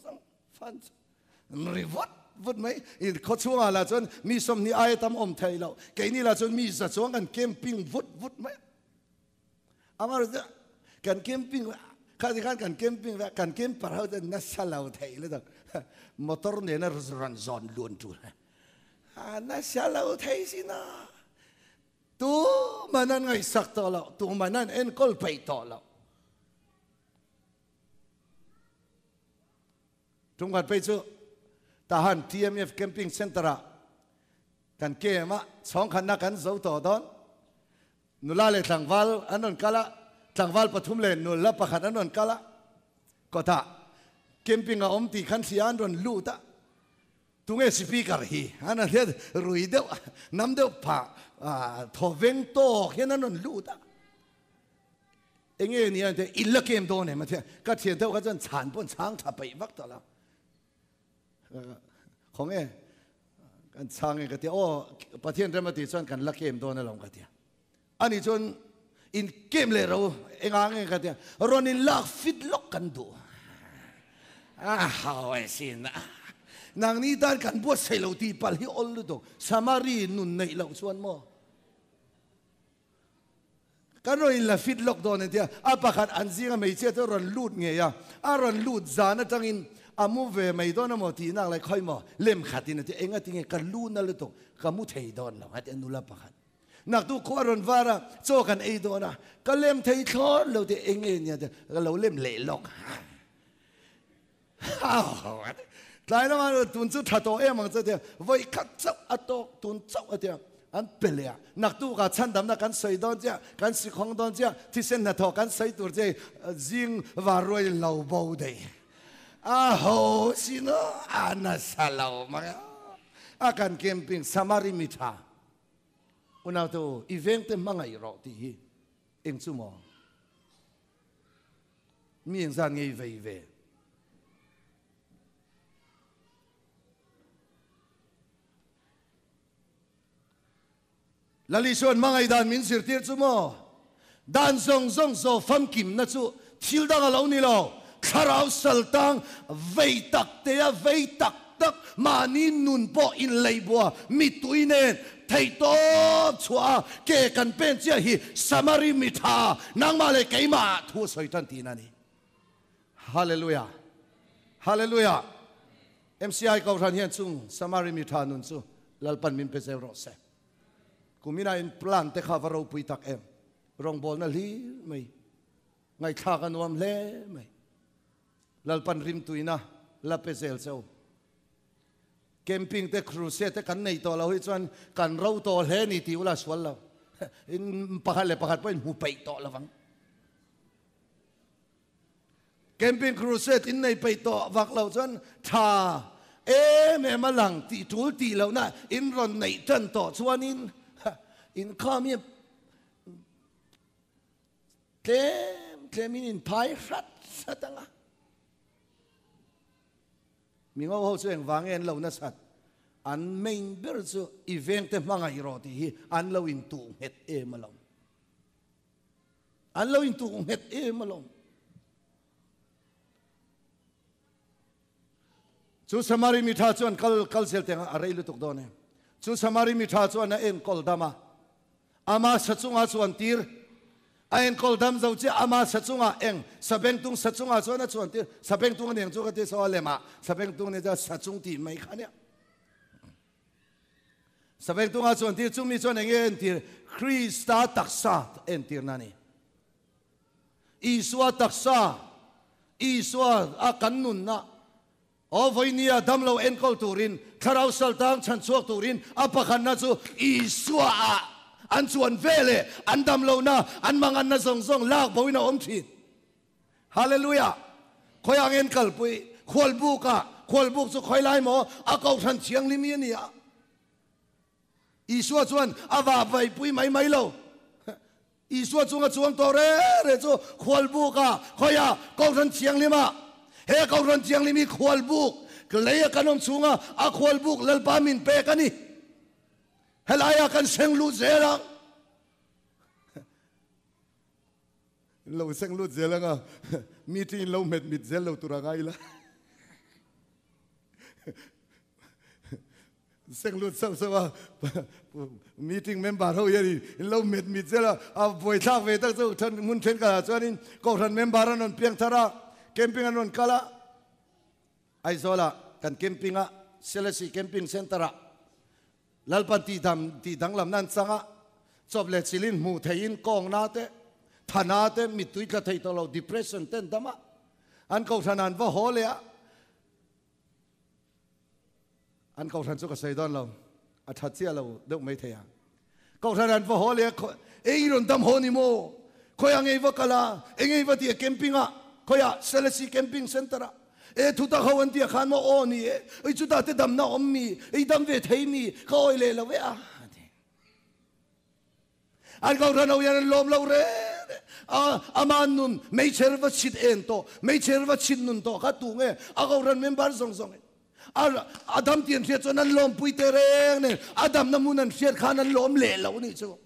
zawng fan chu ri vut vut mai. I khaw chhungah lah chuan mi 20 aia tam awm thei loh, keini lah chuan mi za chuang kan camping vut vut mai a. Amaherawhchu kan camping kha ti khan kan camping ve kan camper ho chuan nasa lo thei lutuk motor nena rawn zawn luan tul a nasa lo thei sin a tuman an ngaihsak tawh lo tuman an enkawl peih tawh lo Tumkhat phei chu Tahan TMF Camping Centre ah kan camp a chhawngkhatna kan zo tawh dawn. Nula leh tlangval an rawn kal a, tlangval pathum leh nula pakhat an rawn kal a, kawtah camping a awm tih khan hria an rawn lut a, tunge speaker hi an rawn hriat rui deuh nam deuh phah thaw veng tawk hian an rawn lut a, enge ni a tia in la camp dawn em a tia, ka thian deuh kha chuan chhan pawh an chhang tha peih vak tawh lo. Khawnge kan chhang e ka tia aw Pathian rem a tih chuan kan la kem dawn alawm ka tia. Ani chuan in kem leh ro enga nge ka tia rawn in lak fit lawk kan duh. A hau e sin a. Nangni tan kan buatsaih lo tih palh hi awl lutuk. Samari nun neih loh chuan maw? Kan rawn in la fit lawk dawn entia a pakhat an zinga hmeichhia chu a rawn lut ngei a, a rawn lut zan atangin a mu ve mai dawn amaw tih nak lai khawi maw lem khatin a ti enga tinge ka lu na lutuk ka mu thei dawn lo a ti a nula pakhat naktuk khaw a rawn var a chaw kan ei dawn a ka lem thei thlawt lo tih enge nia te ka lo lem leh lawk ha tlai lamah tun chu tha tawh em ang che tia vawi khat chauh a tawk tun chauh a tia an pe leh a naktukah chhandamna kan sawi dawn chiah kan sikhawng dawn chiah thisen hnathawh kan sawi tur che zing var ruai lo bo daih a ho sin aw a nasa lo mai a a kan camping samari mi tha unau te u i vengte hmangaih rawh tih hi eng chu maw Mi engzat ngei vei ve? Lali chuan hmangaih dan min zirtir chu maw? Dan zawng zawng zaw famkimna chu thil dang a lo ni lo. Thlarau sal tang vei tak tea vei tak tak mahni nun pawh inleihbua mittui nen theihtawp chhuah a ke kan pen chiah hi Samari mi tha nangmah leh keimah thu a sawi tan tihna a ni. Hallelujah! Hallelujah! MCI Kohhran hian chung Samari mi tha nun chu Lalpan min pe zel rawh se. Kumina in plan te kha va ropui tak em. Rawngbawlna hlir mai ngaihthlak a nuam hle mai. Lalpan rimtuina la pe zel che u. Camping te crusade te kan nei tawh lo hi chuan kan ro tawh hle ni tih ula sual lo. In pakhat leh pakhat pawhin hmu peih tawh lo vang. Camping crusade in nei peih tawh vak lo chuan tha em em a lang tih tul tih lohna in rawn neih tan tawh chuanin inkhawm hi Tlem tlemin in phai hrat hrat ang a. Mi ngo ho chu engvang nge an lo nasat? An main ber chu i vengte hmangaih rawh tih hi an lo intuh nghet em alawm. An lo intuh nghet em alawm. Chu Samari mi tha chuan kal kal zel teng a rei lutuk dawn e. Chu Samari mi tha chuan a enkawl dam a. Ama sa chungah chuan tir. A enkawl dam zo chiah ama sa chungah eng sabengtung sa chungah chuan a chuan tir. Sabengtung a ni ang chu ka ti so a lemah sabengtung nia chuan sa chung tih mai kha nia. Sabengtungah chuan tir chumi chuan eng nge entir? Krista taksa entirna a ni. Isua taksa, Isua a kan nunna Aw vawinia damlo enkawl turin, thlarau saltang chhan chhuak turin a pakhatna chu Isua ah an chuan ve leh an damlohna, an manganna zawng zawng lak boin a awm thin. Hallelujah! Khawiah nge an kalpui? Khualbuk ah, khualbuk chu khawi lai maw? A kohhran thianghlim hi a ni a. Isua chuan a vahvaihpui mai mai lo. Isua chunga chuang tawh re re chu khualbuk ah, khawiah Kohhran Thianghlim ah, he Kohhran Thianghlim hi khualbuk lei a kan awm chhunga a khualbuk Lalpa min pek a ni. Helaiah kan seng lut zel ang. Lo seng lut zel anga meeting in lo hmet mit zel lo tur a ngai ila. Seng lut sauh sauh a meeting member ho hian in lo hmet mit zel a, a buaithlak ve tak chu then hmun thenkhatah chuanin kohhran member an rawn piang thar a, camping an rawn kal a, Aizawlah kan camping a, Selesih Camping Centre ah Lalpan tihdam tih danglamna an chang a, chawp leh chilin hmuh theihin kawngna te, thana te, mittui tla thei tawh lo depression te an dam a, an kohhran an va haw leh a, An kohhran chu ka sawi dawn lo, a tha chiah lo deuh mai thei a. Kohhran an va haw leh a, Eng i rawn dam haw ni maw? Khawiah ngei va kal a? Eng ngei va ti a camping ah? Khawiah Selesih Camping Centre ah? E thutak ho an ti a khan maw? Aw ni e, ei chutah te damna awm mi? Ei dam ve thei mi? Ka awi leh lo e a ti. An kohhran ho hian an lawm lo reng reng a, ama nun meichher va chhit en tawh, meichher va chhit nun tawh kha tu nge a kohhran member zawng zawng in a a dam tih an hriat chuan an lawmpui te reng nen a damna hmun an hriat khan an lawm leh lo nih chu.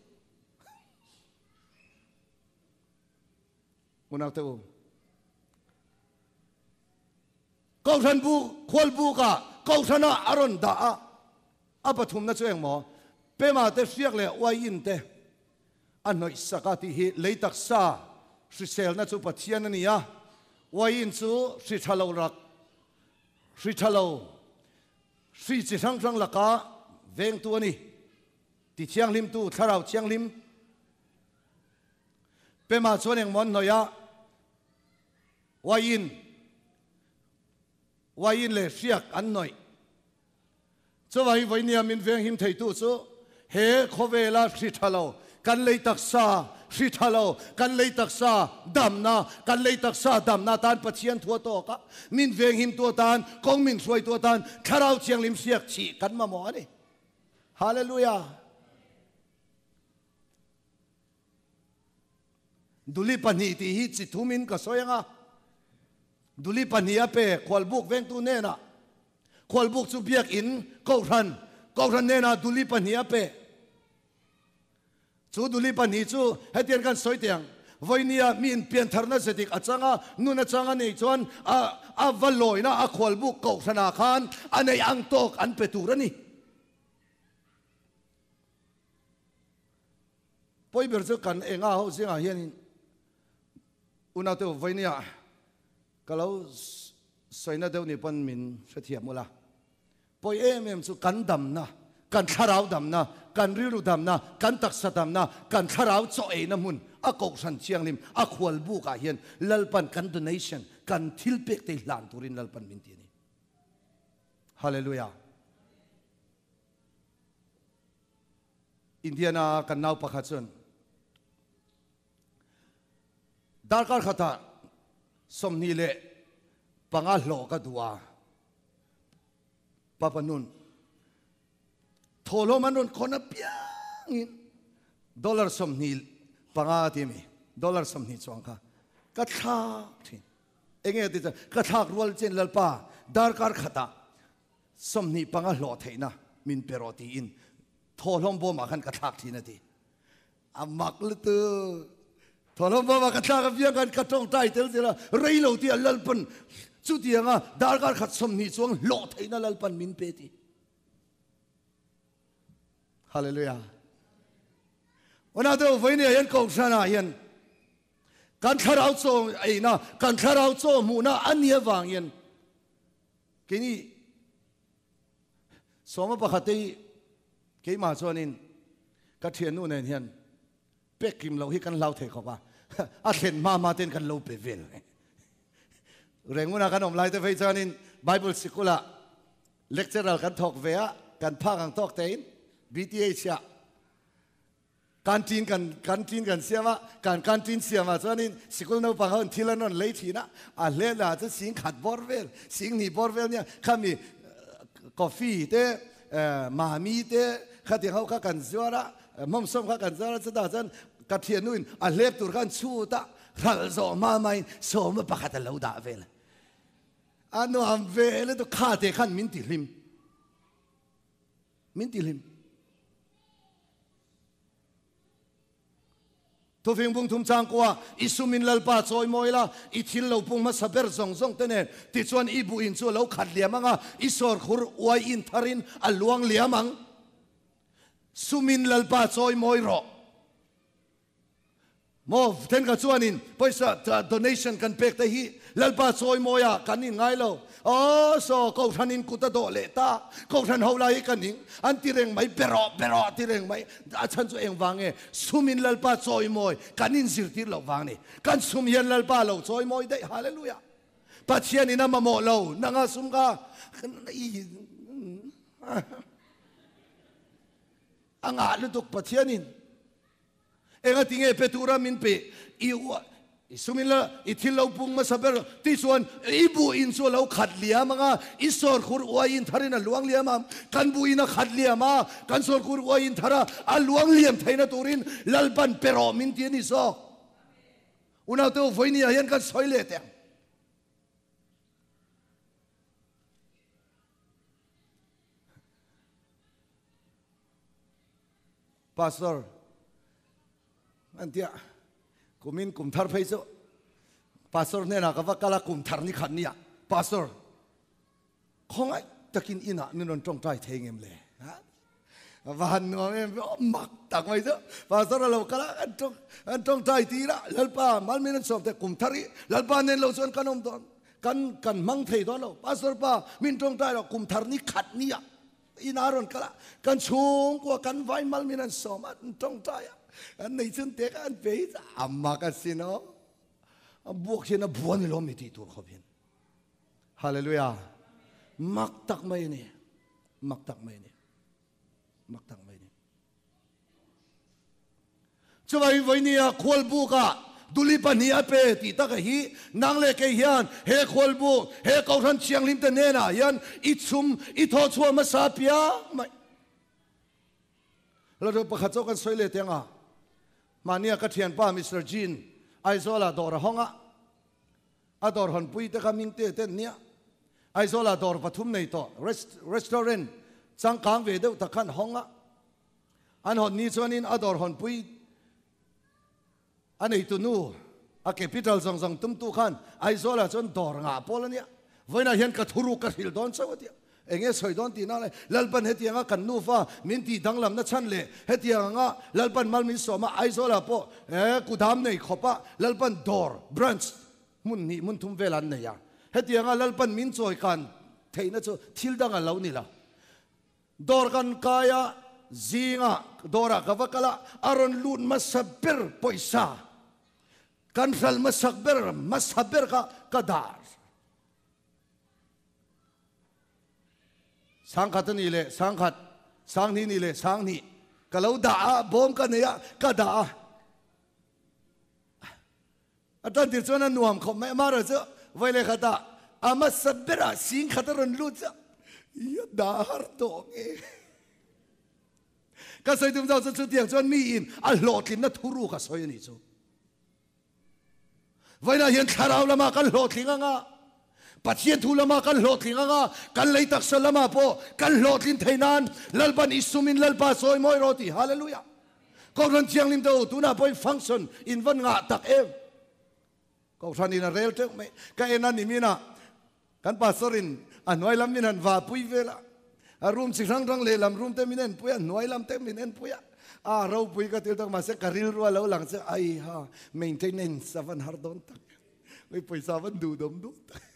Unau te u. Kohhran bu khual buk ah kohhran ah a rawn dah a, a pathumna chu engmaw Pema te hriak leh uaiin te a hnawih sak a tih hi lei taksa hriselna chu Pathian a ni a, uaiin chu hri tha lo rak hri tha lo hri chi hrang hrang laka vengtu a ni ti thianghlimtu Thlarau Thianghlim Pema chuan engmaw an hnawih a, Uaiin uaiin leh hriak an hnawih. Chuvangin vawinia min venghim theitu chu he khawvela hri tha lo, kan lei taksa hri tha lo, kan lei taksa damna, kan lei taksa damna atan Pathian thu a tawk a, min venghimtu atan, kawng min hruaitu atan Thlarau Thianghlim hriak chih kan mamawh a ni. Hallelujah! Duli pahnih tih hi chi thumin ka sawi ang a, Duli pahnih a pe khualbuk vengtu hnenah, khualbuk chu biakinn kohhran, kohhran hnenah duli pahnih a pe. Chu duli pahnih chu hetiang kan sawi teh ang, vawinia mi inpiantharna zedik a chang a, nun a chang a nih chuan a a va lawina a khualbuk kohhranah khan a neih ang tawk an pe tur a ni. Pawi ber chu kan enga ho zingah hianin unaute vawinia ka lo sawina deuh ni pawn min hrethiam ula. Pawi em em chu kan damna, kan thlarau damna, kan rilru damna, kan taksa damna, kan thlarau chaw eina hmun a kohhran thianghlim a khual bukah hian Lalpan kan donation, kan thil pek te hi hlan turin Lalpan min ti a ni. Hallelujah. Indiana kan nau pakhat chuan darkar khatah 25 hlawh ka duh a, papa nun thawhlawm an rawn khawn apiangin dollar 25 a ti a mi, dollar 20 chuang kha ka thlak thin. Enge ti chuan ka thlak rual chen Lalpa darkar khatah 25 hlawh theihna min pe rawh tiin thawhlawm bawmah khan ka thlak thin a ti. A mak lutuk. Thawhlawm bawmah ka thlak apiang khan ka tawngtai tel zel a, rei lo tih a Lalpan chutianga darkar khat 20 chuang hlawh theihna Lalpan min pe ti. Hallelujah. Una deuh vawinia hian kohhranah hian kan thlarau chaw eina, kan thlarau chaw hmuhna a nia vang hian Keini sawma pakhat te hi keimah chuanin ka thiannu nen hian pek kim loh hi kan hlau thei khawp a, a thlen hma hma ten kan lo pe vel. Renguna kan awm lai te phei chuanin Bible sikulah lecturer kan thawk ve a, kan phak ang tawk tein BTH ah Canteen kan canteen kan siam a, kan canteen siam ah chuanin sikul naupang ho in thil an rawn lei thin a, a hlen ah chuan sing khat bawr vel, sing hnih bawr vel nia khami coffee te mami te khatiang ho kha kan zuar a, hmawmsawm kha kan zuar a, chutah chuan ka thiannu in a hlep tur kha an chhut a, hralh zawh hma hmain sawma pakhat a lo dah vel a, a nuam ve lutuk kha te khan min ti hlim. Min ti hlim. Thufing bung thum chang kua, I sumin Lalpa chawi mawi la, i thil lo pung hmasa ber zawng zawng te nen, tichuan i buh in chu a lo khat liam ang a, i sawr khur uai in tharin a luang liam ang. Sumin Lalpa chawi mawi rawh. Maw thenkhat chuanin pawisa donation kan pek te hi Lalpa chawi mawi ah kan in ngai lo. Aw saw Kohhran in kut a dawh leh ta, Kohhran ho lai hi ka ning an ti reng mai, be rawh be rawh a ti reng mai. A chhan chu engvang nge? Sum in Lalpa chawi mawi kan in zirtir loh vang ni. Kan sum hian Lalpa lo chawi mawi daih. Hallelujah. Pathian in a mamawh lo nanga sum kha a ngah lutuk Pathian in. Enga ti nge pe tura min pe? I i sumin la, i thil lo pung hmasa ber ti chuan i buh in chu a lo khat liam ang a, i sawrkhur uai in tharin a luang liam ang. Kan buh in a khat liam a, kan sawrkhur uai in thar a, a luang liam theihna turin Lalpan pe rawh min ti a ni zawk. Unaute u, vawinia hian kan sawi leh teh ang. Pastor an tia kumin kum thar phei chu pastor hnenah ka va kal a kum thar ni khat nia pastor khawngaih takin inah min rawn tawngtai thei ngem le va han nuam em mak tak mai chu pastor a lo kal a an tawng an tawngtai tir a lalpa malmin an sawm te kum thar hi lalpa nen lo chuan kan awm dawn kan kan hmang thei dawn lo pastor pa min tawngtai lo kum thar ni khat nia In a rawn kal a, kan chhungkua kan vai mal min an sawm a, an tawngtai a, an nei chun te kha an pe hi a mak a sin aw. A buak hian a bua ni lo mi tih tur khawp hian. Hallelujah. Mak tak mai a ni. Mak tak mai a ni. Mak tak mai a ni. Chuvangin vawinia khualbukah duli pahnih a pe tih taka hi nang leh kei hian he khualbuk, he Kohhran Thianghlim te hnenah hian i chhum, i thawhchhuah hmasa piang mai. Hla pakhat zawk kan sawi leh teh ang a, mahnia ka thianpa Mister Jean Aizawlah dawr a hawng a, a dawr hawnpui te kha hming te te an nia. Aizawlah dawr pathum nei tawh restaurant changkang ve deuh tak khan hawng a, An hawn ni chuanin a dawr hawnpui a neitu nu, a capital zawng zawng tumtu khan Aizawlah chuan dawr ngah pawl a nia. Vawiinah hian ka thuruk ka hrilh dawn chauh a tia. Eng nge sawi dawn tihna lai Lalpan hetianga kan nufa min tih danglamna chhan leh hetiang anga Lalpan mal min sawm a, Aizawlah pawh kudam nei khawpa Lalpan dawr, branch, hmun hnih hmun thum vel an nei a. Hetianga Lalpan min chawi kan theihna chu thil dang a lo ni lo. Dawr kan kai a, zingah dawrah ka va kal a, a rawn lut hmasa ber pawisa kan hral hmasak ber hmasa ber kha ka dah. Sangkhat a nih leh sangkhat, sanghnih nih leh sanghnih ka lo dah a, bawm ka nei a, ka dah a. A tantir chuan a nuam khawp mai. Amaherawh chu vawi leh khatah a hmasa berah sing khat a rawn lut chu i a dah har tawh nge. Ka sawi tum zawk chu chutiang chuan miin a hlawhtlinna thuruk a sawi a nih chu. Vawiinah hian thlarau lamah kan hlawhtling ang a, Pathian thu lamah kan hlawhtling ang a, kan lei taksa lamah pawh kan hlawhtlin thei nan Lalpan i sumin Lalpa sawi mawi rawh tih. Hallelujah! Kohhran Thianghlim te u, tunah pawhin function in van ngah tak em? Kohhran in a rel teuh mai. Ka en a ni min a, kan pastor in a hnuai lam min han va pui vel a, a room chi hrang hrang lehlam room te min en pui a, hnuai lam te min en pui a, a ropui ka til tak mahse ka rilru a lo lang che ai ha maintenance a van har dawn tak em, ui pawisa a van duh dawm dawn tak em.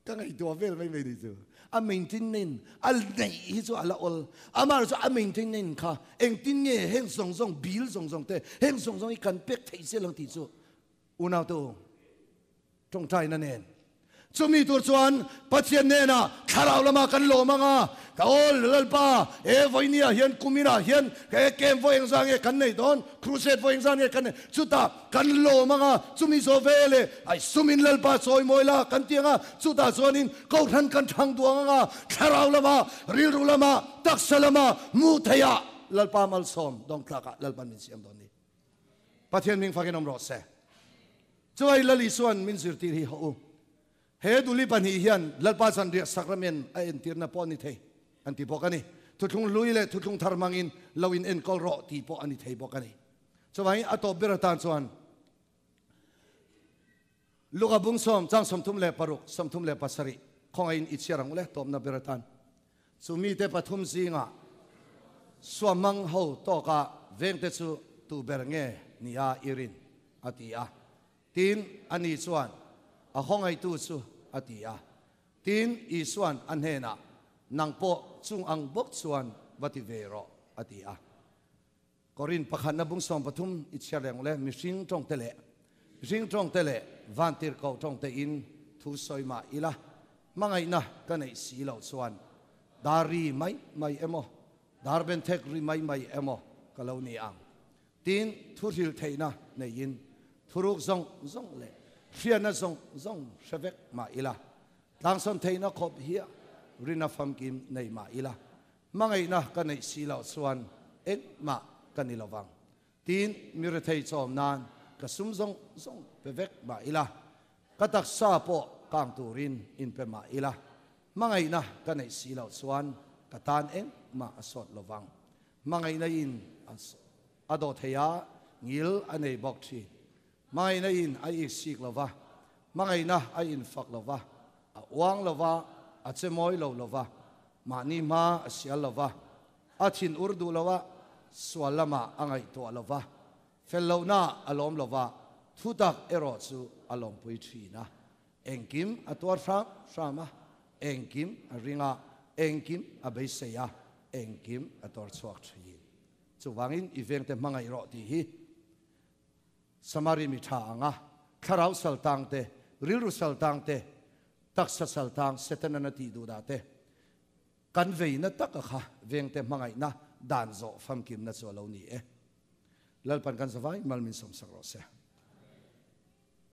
Ka ngaihtuah vel mai mai ni chu. A maintenance a neih hi chu a la awl. Amah chu a maintenance kha engtin nge heng zawng zawng bill zawng zawng te heng zawng zawng hi kan pek theih zel ang tih chu unau te u tawngtaina nen chumi tur chuan Pathian hnenah thlarau lamah kan lawm ang a, ka awl Lalpa he vawinia hian kuminah hian he camp vawi engzah nge kan nei dawn, crusade vawi engzah nge kan nei, chutah Kan lawm ang a, chumi zawh ve leh ai sumin Lalpa chawi mawi la kan ti ang a, chutah chuanin Kohhran kan thang duang ang a, thlarau lama, rilru lama, taksa lama, mu theiah Lalpa malsawm dawng tlakah Lalpan min siam dawn ni. Pathian hming fakin awm rawh se. Chuai Lal Isuan min zirtir hi hawh u. He duli pahnih hian Lalpa zanriah sakramen a entirna pawh a ni thei an ti bawk a ni. Thuthlung hlui leh thuthlung thar hmangin lo in enkawl rawh tih pawh a ni thei bawk a ni. Chuvangin a tawp ber atan chuan Luka bung sawm chang 36 37 khawngaihin i chhiar ang u le tawpna ber atan. Chu mite pathum zingah suamhmang ho tawka vengte chu tu ber nge nia i rin? a ti a. Tin, ani chuan, A khawngaihtu chu, a ti a. Tin, Isua'n a hnenah, Nang pawh chung ang bawk chuan va ti ve rawh, a ti a. Korin pakhatna bung 13 i chhiar leh ang le, mihring tawngte leh mihring tawngte leh vantirhkoh tawngte in thu sawi mah ila, hmangaihna ka neih si loh chuan dar ri mai mai emaw, dar benthek ri mai mai emaw ka lo ni ang. Tin, thu hrilh theihna neiin thuruk zawng zawng leh hriatna zawng zawng hre vek mah ila, tlangsawn theihna khawp hiah rina famkim nei mah ila, hmangaihna ka neih si loh chuan engmah ka ni lovang. Tin, mi rethei chawm nan ka sum zawng zawng pe vek mah ila, ka taksa pawh kang turin inpe mah ila, hmangaihna ka neih si loh chuan ka tan engmah a sawt lovang. Hmangaihna in a dawh thei a, ngil a nei bawk thin. Hmangaihna in a iksik lo va, hmangaihna a infak lo va, a uang lo va, a che mawi lo lo va, mahni hma a sial lo va, a thin ur duh lo a, sual lamah a ngaihtuah lo va, fel lohna a lawm lo va, thutak erawh chu a lawmpui thin a. Engkim a tuar hram hram a, engkim a ring a, engkim a beisei a, engkim a tawr chhuak thin. Chuvangin i vengte hmangaih rawh tih hi Samari mi tha anga thlarau saltang te, rilru saltang te, taksa saltang Setanan a tih duh dah te kan veina taka kha vengte hmangaihna dan zawh famkimna chu a lo ni e. Lalpan kan zavai mal min sawmsak rawh se.